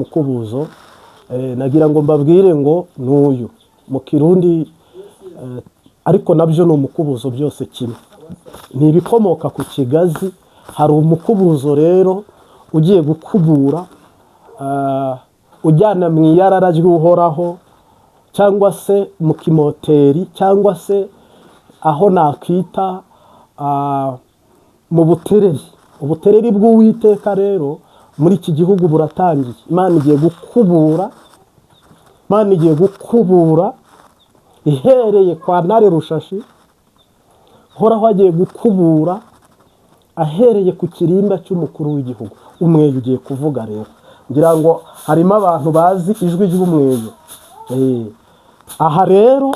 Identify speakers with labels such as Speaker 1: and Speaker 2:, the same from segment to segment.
Speaker 1: umukubuzo. Nagira ngo mbabwire ngo n'uyu mu Kirundi, ariko nabyo ni umukubuzo, byose kimwe, ni ibikomoka ku kigazi. Hari umukubuzo rero ugiye gukubura, ujyana mu iyarara ry'Uhoraho, cyangwa se mu kimoteri, cyangwa se aho nakwita mu butereri. Ubutereri bw'Uwiteka rero muri iki gihugu buratangiye. Imana igiye gukubura, Imana igiye gukubura ihereye kwa Ntare Rushashi. Uhoraho agiye gukubura ahereye ku kirimba cy'umukuru w'igihugu. Umweyo ugiye kuvuga rero, ngira ngo harimo abantu bazi ijwi ry'umweyo. Aha rero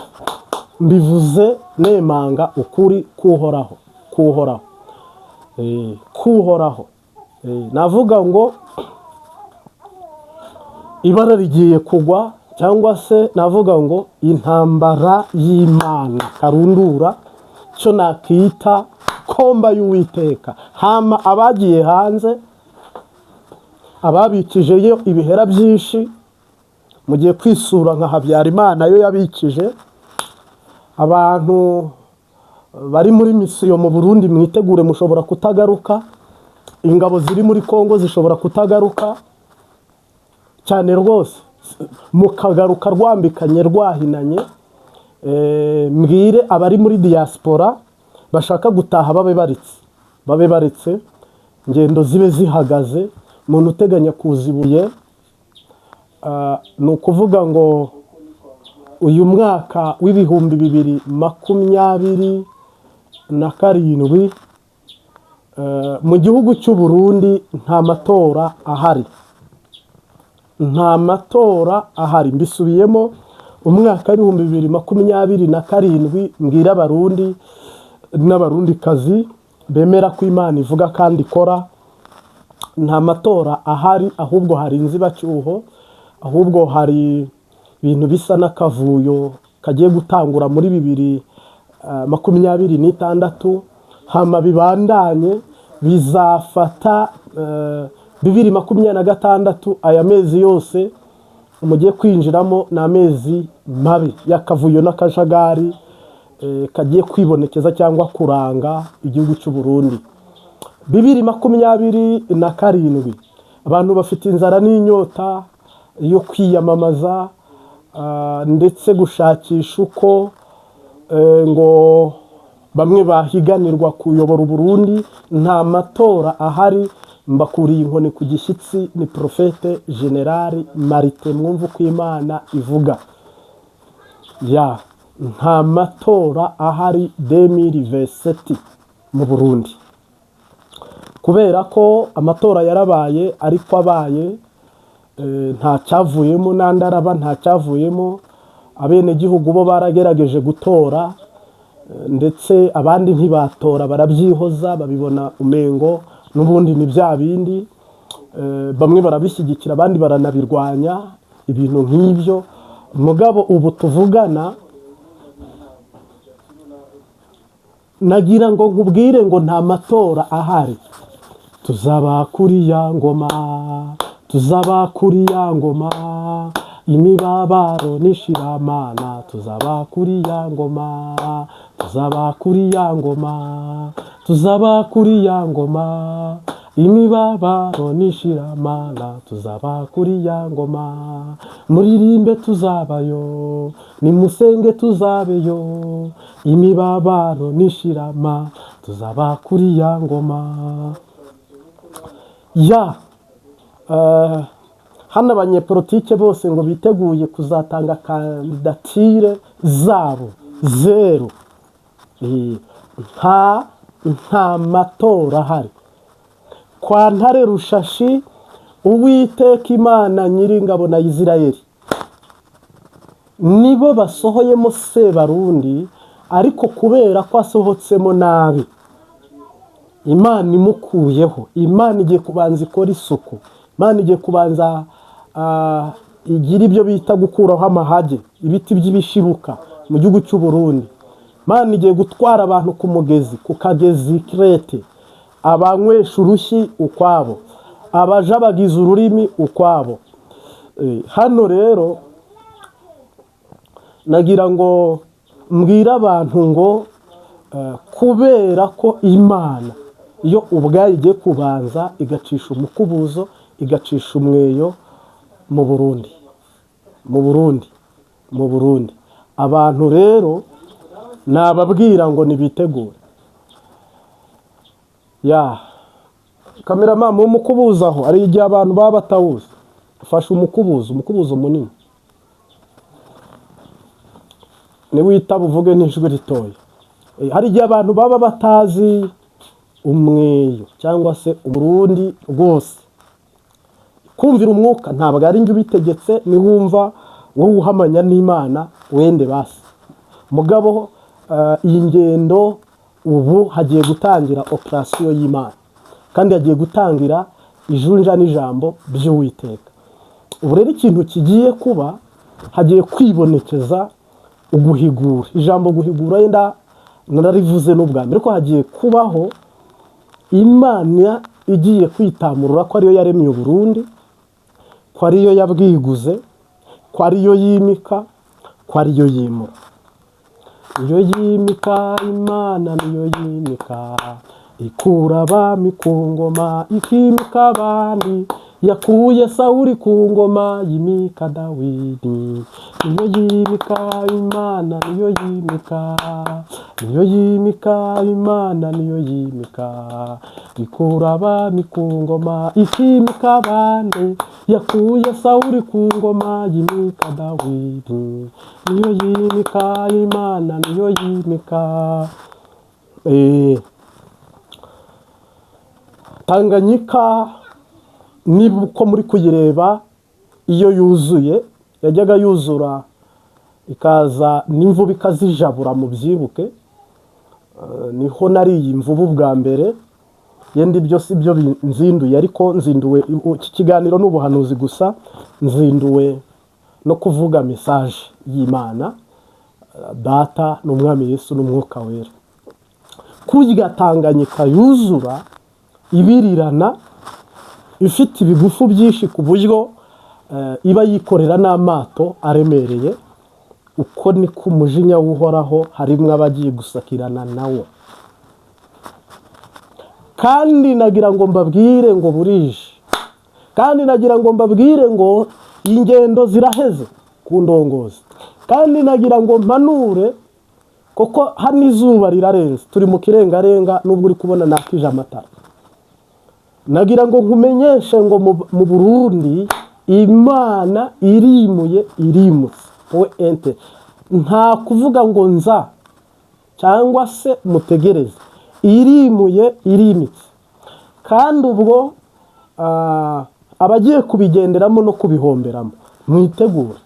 Speaker 1: mbivuze nemanga ukuri k'Uhoraho, k'Uhoraho, k'Uhoraho. Navuga ngo ibara rigiye kugwa, cyangwa se navuga ngo intambara y'Imana karundura, cyo nakita combat y'Uwiteka. Hama abagiye hanze, ababikijeyo ibihera byinshi, mugiye kwisura nka Habyarimana yo yabikije. Abantu bari muri mission mu Burundi, mwitegure, mushobora kutagaruka. Ingabo ziri muri Kongo zishobora kutagaruka cyane rwose, mukagaruka rwambikanye, rwahinanye. Mbwire abari muri diaspora bashaka gutaha babe baretse, babe baretse, ingendo zibe zihagaze. Umuntu uteganya kuza ibuye, ni ukuvuga ngo uyu mwaka w'2027, mu gihugu cy'u Burundi nta matora ahari, nta matora ahari. Mbisubiyemo, umwaka w'2027, mbwira Abarundi n'Abarundikazi bemera ko Imana ivuga kandi ikora, nta matora ahari, ahubwo hari inzibacyuho, ahubwo hari ibintu bisa n'akavuyo kagiye gutangura muri 2026, hama bibandanye, bizafata 2026. Aya mezi yose mugiye kwinjiramo ni amezi mabi y'akavuyo n'akajagari, kagiye kwibonekeza cyangwa kuranga igihugu cy'u Burundi. 2027, abantu bafite inzara n'inyota yo kwiyamamaza, ndetse gushakisha uko ngo bamwe bahiganirwa kuyobora Uburundi. Nta matora ahari. Mbakuriye inkoni ku gishyitsi, ni Prophète Général Marite. Mwumva uko Imana ivuga ya nta matora ahari 2027 mu Burundi, kubera ko amatora yarabaye, ariko abaye nta cyavuyemo, n'andi araba nta cyavuyemo. Abenegihugu bo baragerageje gutora, ndetse abandi ntibatora, barabyihoza, babibona umengo n'ubundi ni bya bindi. Bamwe barabishyigikira, abandi baranabirwanya, ibintu nk'ibyo. Mugabo ubu tuvugana, nagira ngo nkubwire ngo nta matora ahari. Tuzaba kuri ya ngoma, tuzaba kuri ya ngoma, imibabaro n'ishiramana. Tuzaba kuri ya ngoma, tuzaba kuri ya ngoma, tuzaba kuri ya ngoma, imibabaro n'ishiramana. Tuzaba kuri ya ngoma, muririmbe tuzabayo, nimusenge tuzabeyo, imibabaro n'ishirama. Tuzaba kuri ya ngoma ya. Hano abanyepolitike bose ngo biteguye kuzatanga kandidatire zabo zero. Nta matora ahari kwa Ntare Rushashi. Uwiteka Imana Nyiringabo na Isirayeli nibo basohoyemo Sebarundi, ariko kubera ko asohotsemo nabi, Imana imukuyeho. Imana igiye kubanza ikora isuku, Imana igiye kubanza igira ibyo bita gukuraho amahage, ibiti by'ibishibuka mu gihugu cy'u Burundi. Imana igiye gutwara abantu ku mugezi, ku kagezi Kirete, abanywesha urushyi ukwabo, abajabagiza ururimi ukwabo. Hano rero nagira ngo mbwire abantu ngo kubera ko Imana iyo ubwayo igiye kubanza igacisha umukubuzo, igacisha umweyo mu Burundi, mu Burundi, mu Burundi. Abantu rero nababwira ngo nibitegure. Ya cameraman, mu mukubuzo aho hari igihe abantu baba batawuzi. Fasha umukubuzo, umukubuzo munini, niwitaba uvuge n'ijwi ritoya. Hari igihe abantu baba batazi umweyo cyangwa se Uburundi rwose. Kumvira umwuka ntabwo ari njye ubitegetse, niwumva wowe uhamanya n'Imana wende basi. Mugabo iyi ngendo ubu hagiye gutangira operasiyo y'Imana, kandi hagiye gutangira ijunja n'ijambo by'Uwiteka. Ubu rero ikintu kigiye kuba, hagiye kwibonekeza uguhigura. Ijambo guhigura yenda nararivuze n'ubwa mbere, ariko hagiye kubaho Imana igiye kwitamurura ko ariyo yaremye Uburundi, ko ariyo yabwiguze, ko ariyo yimika, ko ariyo yimura. Niyo yimika, Imana niyo yimika, ikura abami ku ngoma ikimika abandi. Yakuye Sawuli ku ngoma yimika Dawidi. Niyo yimika, Imana niyo yimika, niyo yimika, Imana niyo yimika, ikura abami ku ngoma ikimika abandi. Yakuye Sawuli ku ngoma yimika Dawidi. Niyo yimika, Imana niyo yimika. Tanganyika niba uko muri kuyireba, iyo yuzuye yajyaga yuzura ikaza n'imvubu ikazijabura, mu byibuke. Niho nariye imvubu bwa mbere. Yenda ibyo si byo nzinduye, ariko nzinduwe iki kiganiro ni ubuhanuzi gusa, nzinduwe no kuvuga message y'Imana Data n'Umwami Yesu n'Umwuka Wera. Kurya Tanganyika yuzura ibirirana, ifite ibigufu byinshi ku buryo iba yikorera n'amato aremereye, uko niko umujinya w'Uhoraho harimo abagiye gusakirana nawo. Kandi nagira ngo mbabwire ngo burije, kandi nagira ngo mbabwire ngo ingendo ziraheze ku ndongozi, kandi nagira ngo mpanure kuko hano izuba rirarenze, turi mu kirengarenga, nubwo uri kubona nakije amatara. Nagira ngo nkumenyeshe ngo mu Burundi Imana irimuye, irimutse ente. Nta kuvuga ngo nza cyangwa se mutegereze, irimuye, irimitse. Kandi ubwo abagiye kubigenderamo no kubihomberamo mwitegure.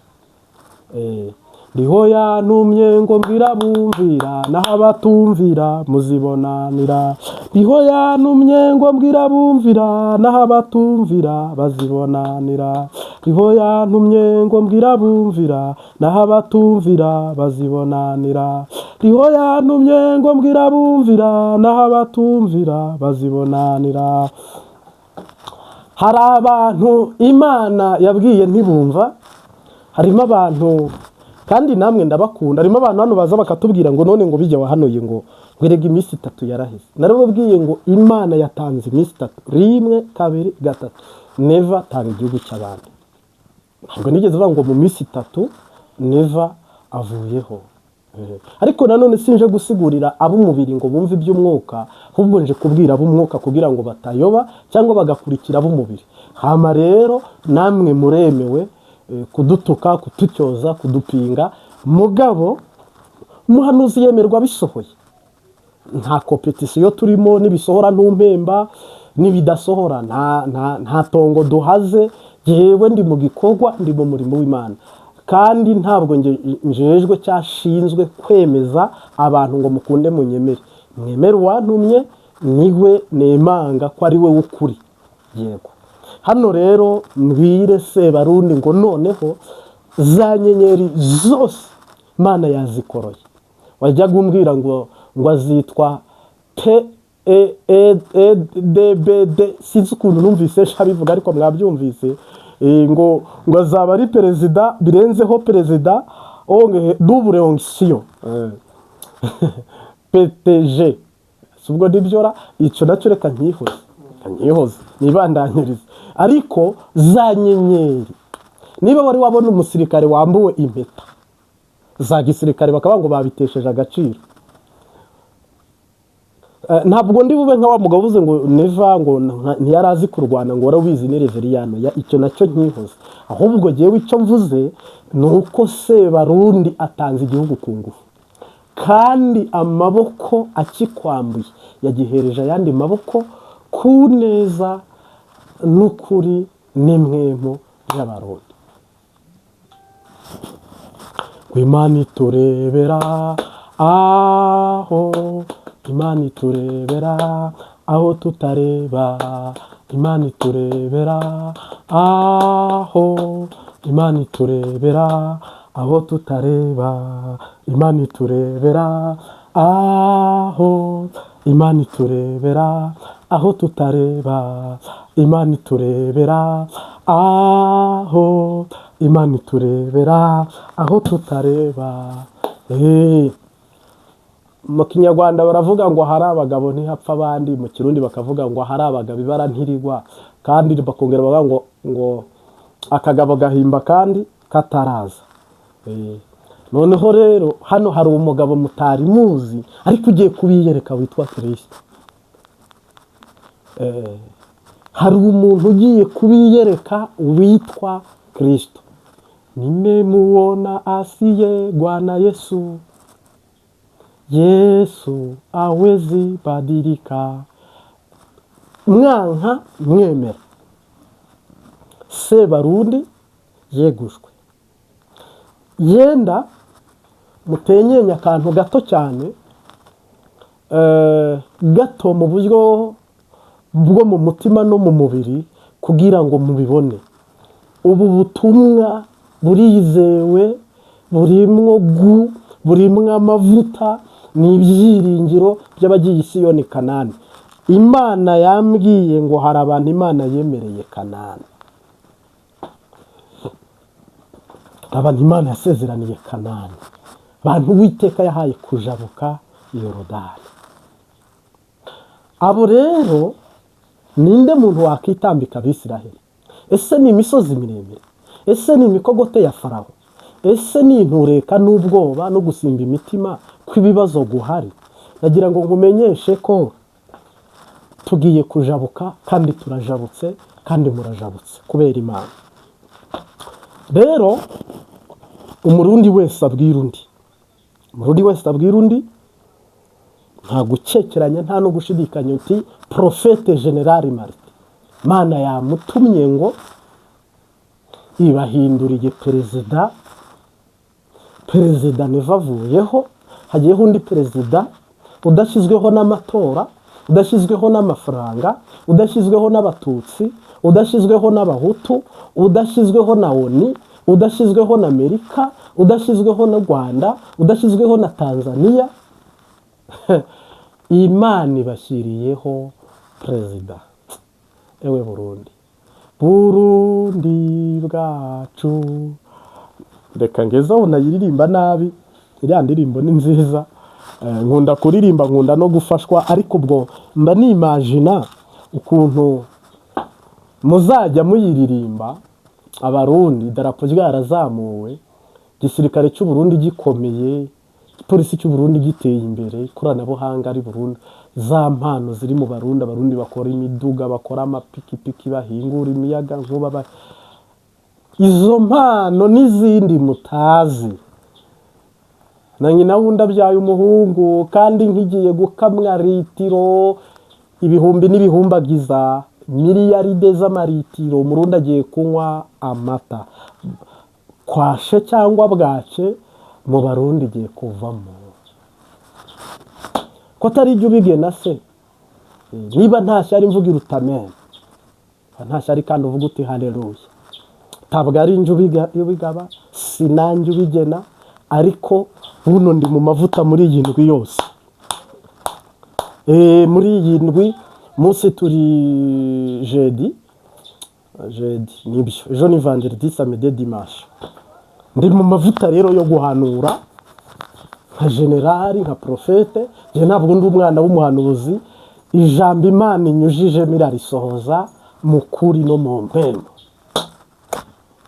Speaker 1: Ndiho yantumye ngo mbwira bumvira, naho abatumvira muzibonanira. Ndiho yantumye ngo mbwira bumvira, naho abatumvira bazibonanira. Ndiho yantumye ngo mbwira bumvira, naho abatumvira bazibonanira. Ndiho yantumye ngo mbwira bumvira, naho abatumvira bazibonanira. Hari abantu Imana yabwiye ntibumva, harimo abantu, kandi namwe ndabakunda, harimo abantu hano baza bakatubwira ngo none ngo bijya wahanuye ngo erega iminsi 3 yaraheze. Narababwiye ngo Imana yatanze iminsi 3, 1, 2, 3. Neva tanga igihugu cy'abandi. Ntabwo nigeze uvuga ngo mu minsi 3 Neva avuyeho. Ariko nanone sinje gusigurira ab'umubiri ngo bumve iby'umwuka, ahubwo nje kubwira ab'umwuka kugira ngo batayoba cyangwa bagakurikira ab'umubiri. Hama rero namwe muremewe kudutuka, kutucyoza, kudupinga, mugabo umuhanuzi yemerwa bisohoye. Nta compétition turimo, nibisohora ntumpemba, nibidasohora nta tongo duhaze. Jewe ndi mu gikorwa, ndi mu murimo w'Imana, kandi ntabwo njejwe cyashinzwe kwemeza abantu ngo mukunde munyemere. Mwemere uwantumye, niwe nemanga ko ari we w'ukuri. Yego, hano rero mbwire Sebarundi ngo noneho za nyenyeri zose Imana yazikoroye. Wajyaga umbwira ngo azitwa P E E E D B D, sinzi ukuntu numvise abivuga, ariko mwabyumvise. Ngo azaba ari perezida birenzeho perezida double onction, PTG. Si ubwo nibyora icyo nacyo, reka nkihoze nibandanyirize. Ariko za nyenyeri, niba wari wabona umusirikare wambuwe impeta za gisirikare bakaba ngo babitesheje agaciro, ntabwo ndi bube nka wa mugabo uvuze ngo Neva ngo ntiyari azi kurwana, ngo wari ni Reveriyano. Icyo nacyo nkihoze. Ahubwo jyewe icyo mvuze ni uko Sebarundi atanze igihugu ku ngufu, kandi amaboko akikwambuye yagihereje ayandi maboko ku neza n'ukuri n'imwemo by'Abarundi. Ngo Imana iturebera aho, Imana iturebera aho tutareba, Imana iturebera aho, Imana iturebera aho tutareba, Imana iturebera aho, Imana iturebera aho tutareba, Imana iturebera aho, Imana iturebera aho tutareba. Mu Kinyarwanda baravuga ngo hari abagabo ntihapfa abandi, mu Kirundi bakavuga ngo hari abagabo ibara ntirigwa, kandi bakongera bavuga ngo akagabo gahimba kandi kataraza. Noneho rero hano hari umugabo mutari muzi ariko ugiye kubiyereka witwa Kirisito. Hari umuntu ugiye kubiyereka witwa Kirisito. Nimemuona asiye Bwana Yesu, Yesu awezi badilika. Mwanka mwemera, Sebarundi yegushwe. Yenda mutenyenye akantu gato cyane, gato mu buryo bwo mu mutima no mu mubiri, kugira ngo mubibone. Ubu butumwa burizewe, burimwo burimwo amavuta, ni ibyiringiro by'abagiye i Siyoni, Kanani. Imana yambwiye ngo hari abantu Imana yemereye Kanani, abantu Imana yasezeraniye Kanani, abantu Uwiteka yahaye kujabuka Yorodani. Abo rero, ninde muntu wakitambika Abisiraheli? Ese ni imisozi miremire? Ese ni imikogote ya Farawo? Ese ni intureka n'ubwoba no gusimba imitima kw'ibibazo guhari? Nagira ngo nkumenyeshe ko tugiye kujabuka, kandi turajabutse, kandi murajabutse kubera Imana. Rero Umurundi wese abwira undi, Umurundi wese abwira undi, nta gukekeranya, nta no gushidikanya, uti prophète général Martin, Mana yamutumye ngo ibahinduriye perezida. Perezida Neva avuyeho, hagiyeho undi perezida udashyizweho n'amatora, udashyizweho n'amafaranga, udashyizweho n'Abatutsi, udashyizweho n'Abahutu, udashyizweho na ONU, udashyizweho na Amerika, udashyizweho na Rwanda, udashyizweho na Tanzania. Imana ibashyiriyeho perezida. Ewe Burundi, Burundi bwacu, reka ngezeho nayiririmba nabi. Iriya ndirimbo ni nziza. Nkunda kuririmba, nkunda no gufashwa, ariko ubwo mba nimajina ukuntu muzajya muyiririmba Abarundi, idarapo ryarazamuwe, igisirikare cy'u Burundi gikomeye, igipolisi cy'u Burundi giteye imbere, ikoranabuhanga ari Burundi, za mpano ziri mu Barundi, Abarundi bakora imiduga, bakora amapikipiki, bahingura imiyaga nkuba, izo mpano n'izindi mutazi. Na nyina wundi abyaye umuhungu, kandi nkigiye gukamwa litiro ibihumbi n'ibihumbagiza, miliyaride z'amaritiro. Umurundi agiye kunywa amata kwashe cyangwa bwake mu Barundi igiye kuvamo. Ko atari ibyo ubigena se? Niba nta shyari mvuga iruta amen, nta shyari kandi uvuga uti haleluya. Ntabwo ari njye ubigaba, si nanjye ubigena, ariko buno ndi mu mavuta muri iyi ndwi yose. Muri iyi ndwi munsi turi jeudi. Jeudi nibyo, ejo ni vendredi, samedi, dimanche. Ndi mu mavuta rero yo guhanura nka général, nka prophète. Njye ntabwo ndi umwana w'umuhanuzi. Ijambo Imana inyujijemo irarisohoza mu kuri no mu mpembo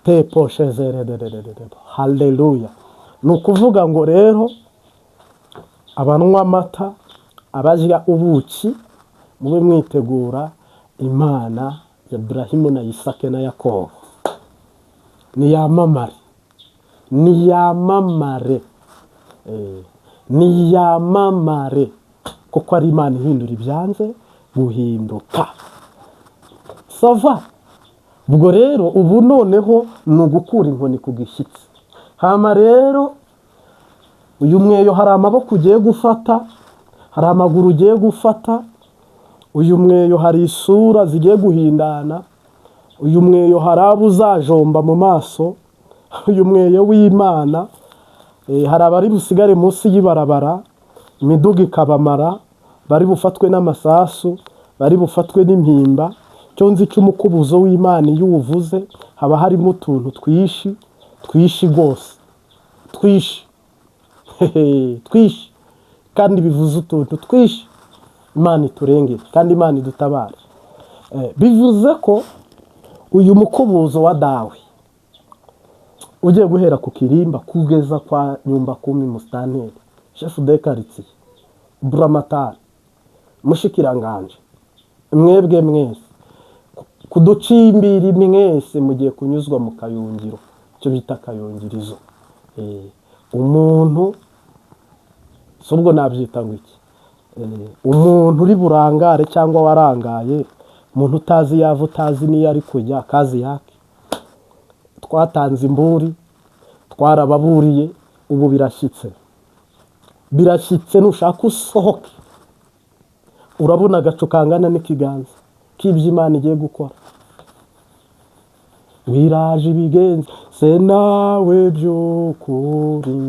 Speaker 1: tepo shezerederederede. Haleluya! Ni ukuvuga ngo rero abanywa amata, abarya ubuki, mube mwitegura. Imana ya Burahimu na Isake na Yakobo niyamamare, niyamamare, niyamamare, kuko ari Imana ihindura ibyanze guhinduka. Ça va. Ubwo rero ubu noneho ni ugukura inkoni ku gishyitsi. Hama rero uyu mweyo, hari amaboko ugiye gufata, hari amaguru ugiye gufata. Uyu mweyo hari isura zigiye guhindana. Uyu mweyo hari abo uzajomba mu maso. Uyu mweyo w'Imana, hari abari busigare munsi y'ibarabara, imiduga ikabamara, bari bufatwe n'amasasu, bari bufatwe n'impimba. Icyo nzi cy'umukubuzo w'Imana, iyo uwuvuze haba harimo utuntu twishi twishi rwose, twishi twishi, kandi bivuze utuntu twishi. Imana iturengere kandi Imana idutabare. Bivuze ko uyu mukubuzo wa dawe ugiye guhera ku kirimba kugeza kwa nyumba kumi, musitanteri, chef de quartier, buramatari, mushikiranganje, mwebwe mwese kuducimbiri, mwese mugiye kunyuzwa mu kayungiro, icyo bita akayungirizo. Umuntu si ubwo nabyita ngo iki? Umuntu uri burangare cyangwa warangaye, umuntu utazi yava, utazi n'iyo ari kujya, kazi yake. Twatanze imburi, twarababuriye, ubu birashyitse, birashyitse. Nushaka usohoke, urabona agacu kangana n'ikiganza k'ibyo Imana igiye gukora. Wiraje ibigenza se nawe by'ukuri,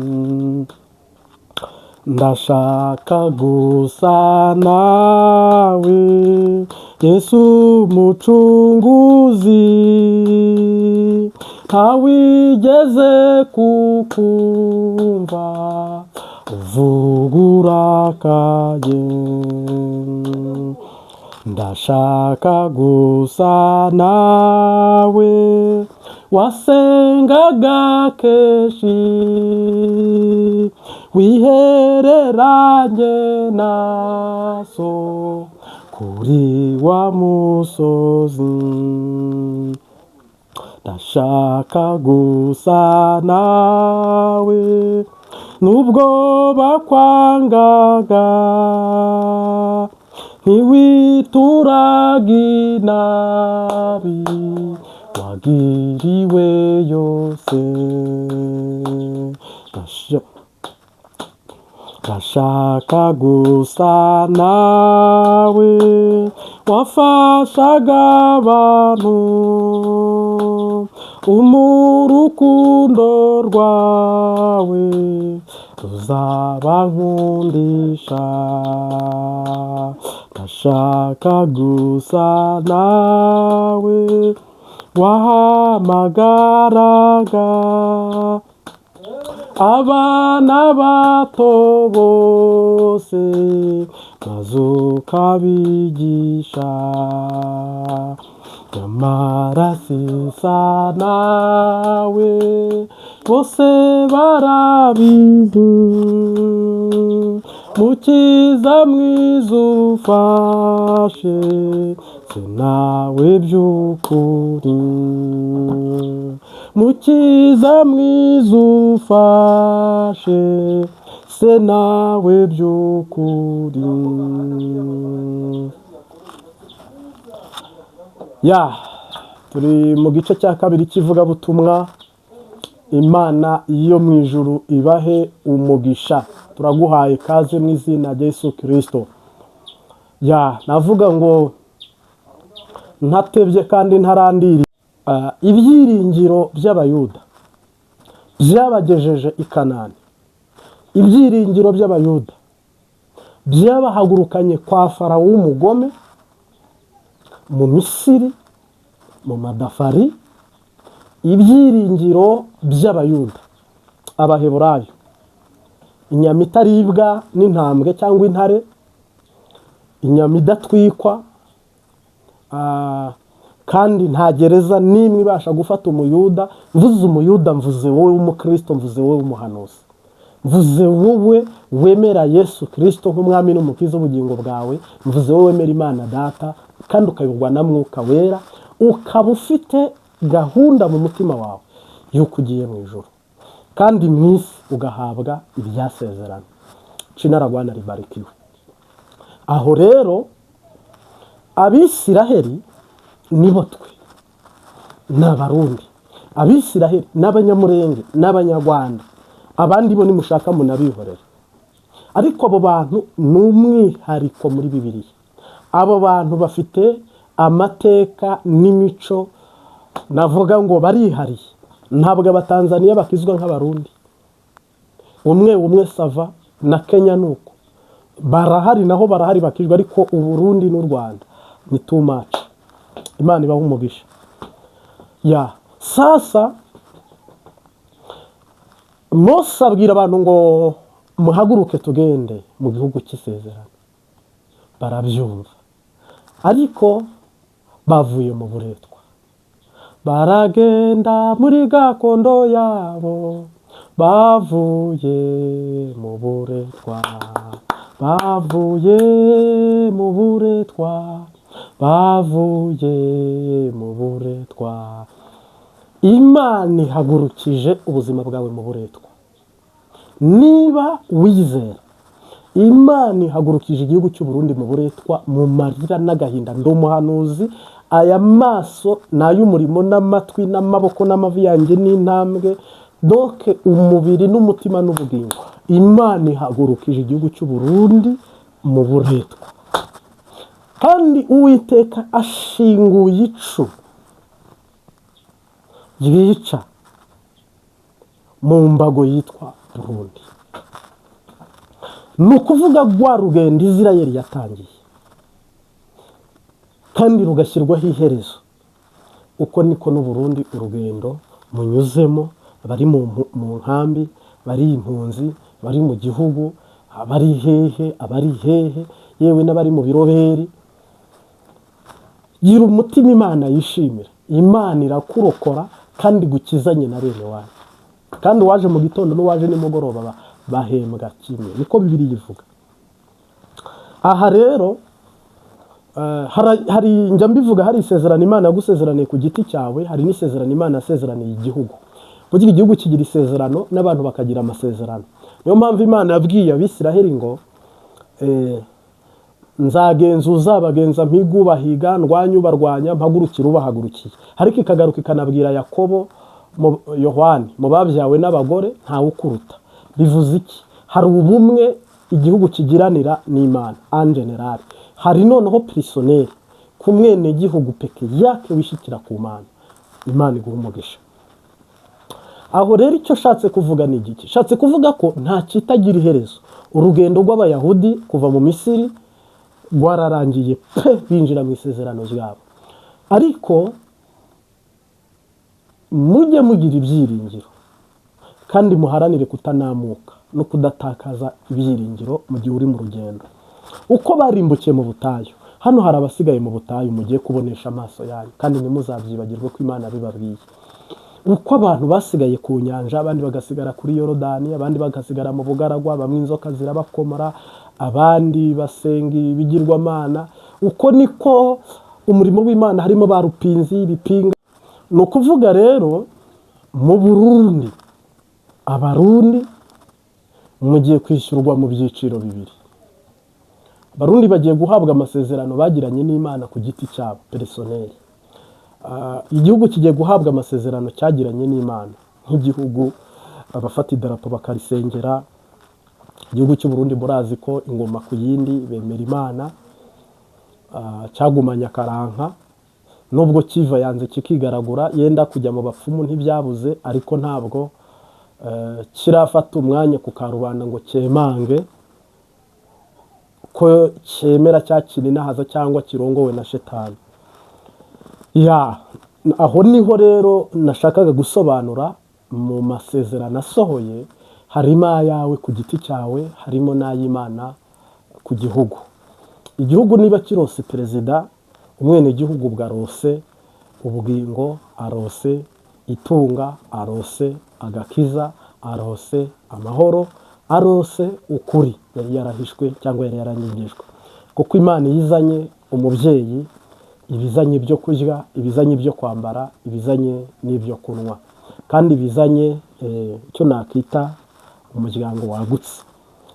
Speaker 1: ndashaka gusa nawe, Yesu Mucunguzi, ntawigeze kukumva uvuga urakaye. Ndashaka gusa nawe, wasengaga kenshi, wihereranye na so kuri wa musozi. Ndashaka gusa nawe, nubwo bakwangaga, ntiwituraga inabi wagiriwe yose. Ndashaka gusa nawe, wafashaga abantu umurukundo rwawe ruzabankundisha. Ndashaka gusa nawe, wahamagaraga abana bato bose, maze ukabigisha. Nyamara sisa nawe, bose barabizi. Mukiza mwiza, ufashe sinawe by'ukuri. Mukiza mwiza, ufashe se nawe by'ukuri. Ya, turi mu gice cya kabiri cy'ivugabutumwa. Imana yo mu ijuru ibahe umugisha. Turaguhaye ikaze mu izina rya Yesu Kirisito. Ya, navuga ngo ntatebye kandi ntarandiriye. Ibyiringiro by'Abayuda byabagejeje i Kanani, ibyiringiro by'Abayuda byabahagurukanye kwa Farawo w'umugome mu Misiri. Mu madafari, ibyiringiro by'Abayuda, Abaheburayo, inyama itaribwa n'intambwe cyangwa intare, inyama idatwikwa, kandi nta gereza n'imwe ibasha gufata Umuyuda. Mvuze Umuyuda, mvuze wowe w'umukristo, mvuze wowe w'umuhanuzi, mvuze wowe wemera Yesu Kirisito nk'umwami n'umukiza w'ubugingo bwawe, mvuze wowe wemera Imana Data kandi ukayoborwa na Mwuka Wera, ukaba ufite gahunda mu mutima wawe y'uko ugiye mu ijuru kandi mu isi ugahabwa ibyasezerano. Jina la Bwana libarikiwe. Aho rero Abisiraheli nibo twe, ni Abarundi, Abisiraheli n'Abanyamurenge n'Abanyarwanda. Abandi bo nimushaka munabihorere, ariko abo bantu ni umwihariko muri Bibiliya. Abo bantu bafite amateka n'imico, navuga ngo barihariye. Ntabwo Abatanzaniya bakizwa nk'Abarundi, umwe umwe ça va, na Kenya ni uko, barahari, naho barahari bakijwe, ariko Uburundi n'u Rwanda ni too much. Imana ibaha umugisha. Ya sasa Mose abwira abantu ngo muhaguruke tugende mu gihugu cy'isezerano. Barabyumva, ariko bavuye mu buretwa, baragenda muri gakondo yabo, bavuye mu buretwa, bavuye mu buretwa, bavuye mu buretwa. Imana ihagurukije ubuzima bwawe mu buretwa. Niba wizera, Imana ihagurukije igihugu cy'u Burundi mu buretwa, mu marira n'agahinda. Ndi umuhanuzi, aya maso ni ay'umurimo, n'amatwi n'amaboko n'amavi yanjye n'intambwe, donc umubiri n'umutima n'ubugingo. Imana ihagurukije igihugu cy'u Burundi mu buretwa, kandi Uwiteka ashinguye icu ryica mu mbago yitwa Burundi. Ni ukuvuga rwa rugendo Isirayeli yatangiye kandi rugashyirwaho iherezo, uko niko n'Uburundi urugendo munyuzemo, bari mu nkambi, bari impunzi, bari mu gihugu, abari hehe, abari hehe, yewe n'abari mu biroberi. Gira umutima Imana yishimira. Imana irakurokora kandi gukizanye na bene wanyu, kandi uwaje mu gitondo n'uwaje nimugoroba bahembwa kimwe, niko Bibiliya ivuga. Aha rero hari, njya mbivuga, hari isezerano Imana yagusezeraniye ku giti cyawe, hari n'isezerano Imana yasezeraniye igihugu. Burya igihugu kigira isezerano n'abantu bakagira amasezerano. Niyo mpamvu Imana yabwiye Abisiraheli ngo nzagenza uzabagenza, mpiga ubahiga, ndwanya ubarwanya, mpagurukire ubahagurukiye. Ariko ikagaruka ikanabwira Yakobo, Yohani, mu babyawe n'abagore ntawe ukuruta. Bivuze iki? Hari ubumwe igihugu kigiranira n'Imana en général, hari noneho personnel ku mwenegihugu peke yake wishyikira ku Mana. Imana iguha umugisha. Aho rero icyo nshatse kuvuga ni igiki? Nshatse kuvuga ko nta kitagira iherezo. Urugendo rw'Abayahudi kuva mu Misiri rwararangiye pe, binjira mu isezerano ryabo. Ariko mujye mugira ibyiringiro kandi muharanire kutanamuka no kudatakaza ibyiringiro mu gihe uri mu rugendo. Uko barimbukiye mu butayu, hano hari abasigaye mu butayu mugiye kubonesha amaso yanyu, kandi ntimuzabyibagirwe ko Imana bibabwiye. Uko abantu basigaye ku nyanja, abandi bagasigara kuri Yorodani, abandi bagasigara mu bugaragwa, bamwe inzoka zirabakomora, abandi basenga ibigirwamana, uko niko umurimo w'Imana harimo ba rupinzi ibipinga. Ni ukuvuga rero mu Burundi, Abarundi mugiye kwishyurwa mu byiciro bibiri. Abarundi bagiye guhabwa amasezerano bagiranye n'Imana ku giti cyabo personnel. Igihugu kigiye guhabwa amasezerano cyagiranye n'Imana nk'igihugu, abafata idarapo bakarisengera. Igihugu cy'u Burundi murazi ko ingoma ku yindi bemera Imana, cyagumanye akaranka nubwo kiva yanze kikigaragura, yenda kujya mu bapfumu ntibyabuze, ariko ntabwo kirafata umwanya ku karubanda ngo cyemange ko cyemera cya kininahaza cyangwa kirongowe na shetani ya. Aho niho rero nashakaga gusobanura mu masezerano asohoye, harimo ayawe ku giti cyawe, harimo n'ay'Imana ku gihugu. Igihugu niba kirose perezida, umwenegihugu ubwo arose ubugingo, arose itunga, arose agakiza, arose amahoro, arose ukuri yari yarahishwe cyangwa yari yaranyigishwe. Kuko Imana iyo izanye umubyeyi, ibizanye ibyo kurya, ibizanye ibyo kwambara, ibizanye n'ibyo kunywa, kandi ibizanye icyo nakita umuryango wagutse,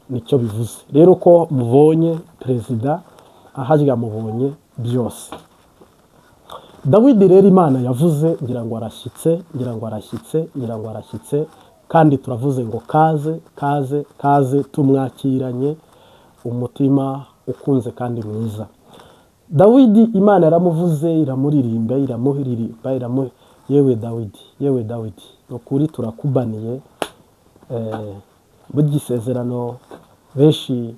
Speaker 1: nicyo bivuze rero ko mubonye perezida aharya, mubonye byose. Dawidi rero Imana yavuze, ngira ngo arashyitse, ngira ngo arashyitse, ngira ngo arashyitse, kandi turavuze ngo kaze, kaze, kaze, tumwakiranye umutima ukunze kandi mwiza. Dawidi Imana yaramuvuze, iramuririmba, iramuririmba, yewe Dawidi, yewe Dawidi, ni ukuri turakubaniye. Burya isezerano benshi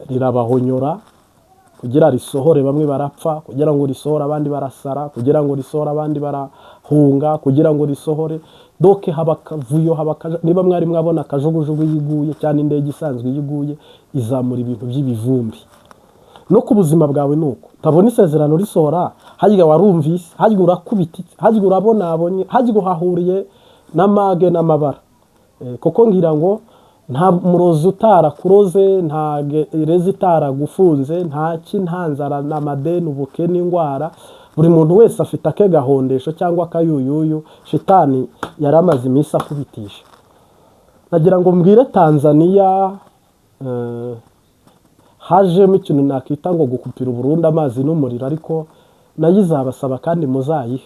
Speaker 1: rirabahonyora kugira risohore, bamwe barapfa kugira ngo risohore, abandi barasara kugira ngo risohore, abandi barahunga kugira ngo risohore. Donc haba akavuyo, haba niba mwari mwabona akajugujugu yiguye cyangwa indege isanzwe yiguye, izamura ibintu by'ibivumbi. No ku buzima bwawe ni uko utabona isezerano risohora, harya warumvise, harya urakubititse, harya urabonabonye, harya uhahuriye n'amage n'amabara. Kuko ngira ngo nta murozi utarakuroze, nta gereza itaragufunze, nta ki, nta nzara, n'amadeni, ubukene, indwara. Buri muntu wese afite ake gahondesho cyangwa akayuyuyu shitani yari amaze iminsi akubitisha. Nagira ngo mbwire Tanzaniya, hajemo ikintu nakita ngo gukupira Burundu amazi n'umuriro, ariko nayo izabasaba kandi muzayihe,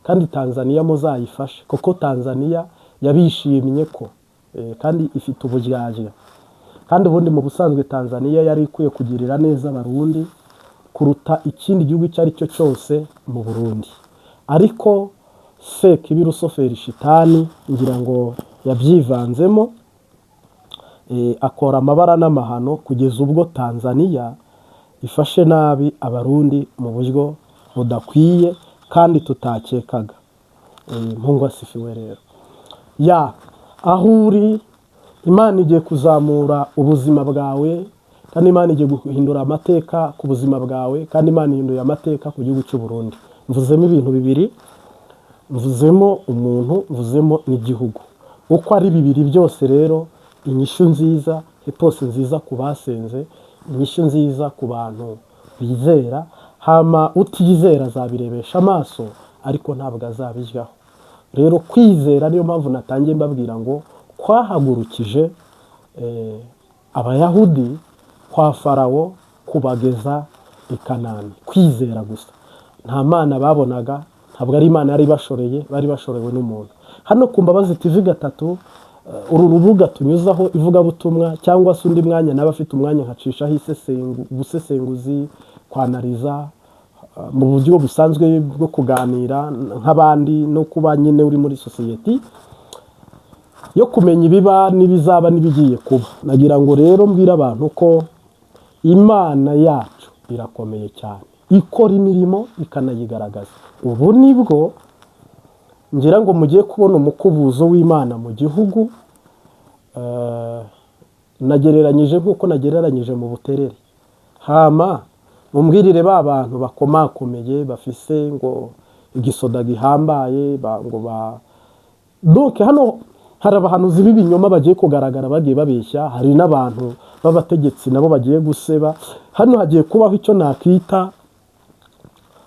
Speaker 1: kandi Tanzaniya muzayifashe, kuko Tanzaniya yabishimye ko kandi ifite uburyarya. Kandi ubundi mu busanzwe Tanzaniya yari ikwiye kugirira neza Abarundi kuruta ikindi gihugu icyo ari cyo cyose mu Burundi, ariko Sekibi Rusoferi shitani ngira ngo yabyivanzemo, akora amabara n'amahano kugeza ubwo Tanzaniya ifashe nabi Abarundi mu buryo budakwiye kandi tutakekaga. Mungu asifiwe. Rero ya aho uri, Imana igiye kuzamura ubuzima bwawe, kandi Imana igiye guhindura amateka ku buzima bwawe, kandi Imana ihinduye amateka ku gihugu cy'u Burundi. Mvuzemo ibintu bibiri: mvuzemo umuntu, mvuzemo n'igihugu, uko ari bibiri byose. Rero inyishu nziza, réponse nziza ku basenze, inyishu nziza ku bantu bizera. Hama utizera azabirebesha amaso, ariko ntabwo azabijyaho. Rero kwizera, niyo mpamvu natangiye mbabwira ngo kwahagurukije Abayahudi kwa Farawo kubageza i Kanani. Kwizera gusa, nta Mana babonaga, ntabwo ari Imana yari ibashoreye, bari bashorewe n'umuntu. Hano ku Mbabazi TV gatatu, uru rubuga tunyuzaho ivugabutumwa cyangwa se undi mwanya nawe afite umwanya nkacishaho ubusesenguzi, kwanariza mu buryo busanzwe bwo kuganira nk'abandi, no kuba nyine uri muri sosiyete yo kumenya ibiba n'ibizaba n'ibigiye kuba. Nagira ngo rero mbwire abantu ko Imana yacu irakomeye cyane, ikora imirimo ikanayigaragaza. Ubu nibwo ngira ngo mugiye kubona umukubuzo w'Imana mu gihugu. Nagereranyije nk'uko nagereranyije mu Buterere. Hama mumbwirire ba bantu bakomakomeye bafise ngo igisoda gihambaye ngo ba donc hano hari abahanuzi b'ibinyoma bagiye kugaragara, bagiye babeshya. Hari n'abantu b'abategetsi nabo bagiye guseba. Hano hagiye kubaho icyo nakita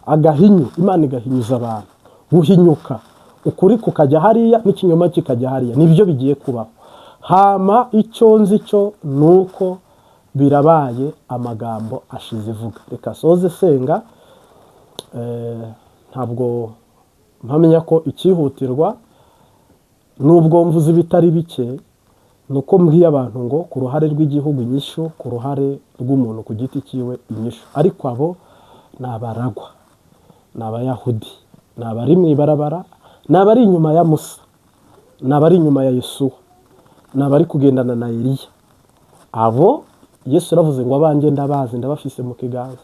Speaker 1: agahinyu, Imana igahinyuza abantu, guhinyuka, ukuri kukajya hariya n'ikinyoma kikajya hariya, nibyo bigiye kubaho. Hama icyo nzi cyo ni uko birabaye, amagambo ashize ivuga. Reka soze senga. Ntabwo mpamya ko icyihutirwa, nubwo mvuze ibitari bike, ni uko mbwiye abantu ngo ku ruhare rw'igihugu inyishu, ku ruhare rw'umuntu ku giti cyiwe inyishu. Ariko abo ni abaragwa, ni Abayahudi, ni abari mu ibarabara, ni abari inyuma ya Musa, ni abari inyuma ya Yesuwa, ni abari kugendana na Eliya. Abo Yesu yaravuze ngo abanjye ndabazi, ndabafise mu kiganza,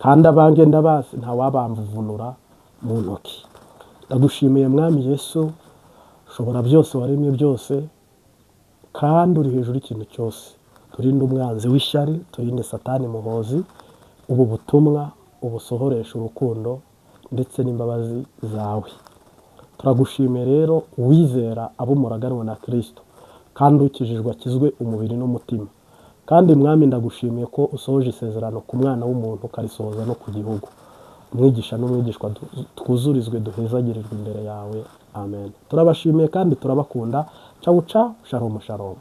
Speaker 1: kandi abanjye ndabazi, ntawabamvuvunura. mu ntoki. Ndagushimiye Mwami Yesu, ushobora byose, waremye byose, kandi uri hejuru y'ikintu cyose. Turinde umwanzi w'ishyari, turinde Satani muhozi. Ubu butumwa ubusohoresha urukundo ndetse n'imbabazi zawe. Turagushimiye rero. Uwizera abo umuraganwa na Kirisito, kandi ukijijwe akizwe umubiri n'umutima. Kandi Mwami, ndagushimiye ko usohoje isezerano ku mwana w'umuntu, ukarisohoza no ku gihugu. Umwigisha n'umwigishwa twuzurizwe, duhezagirirwe imbere yawe. Amen. Turabashimiye kandi turabakunda. Cawu cawu, shalom shalom.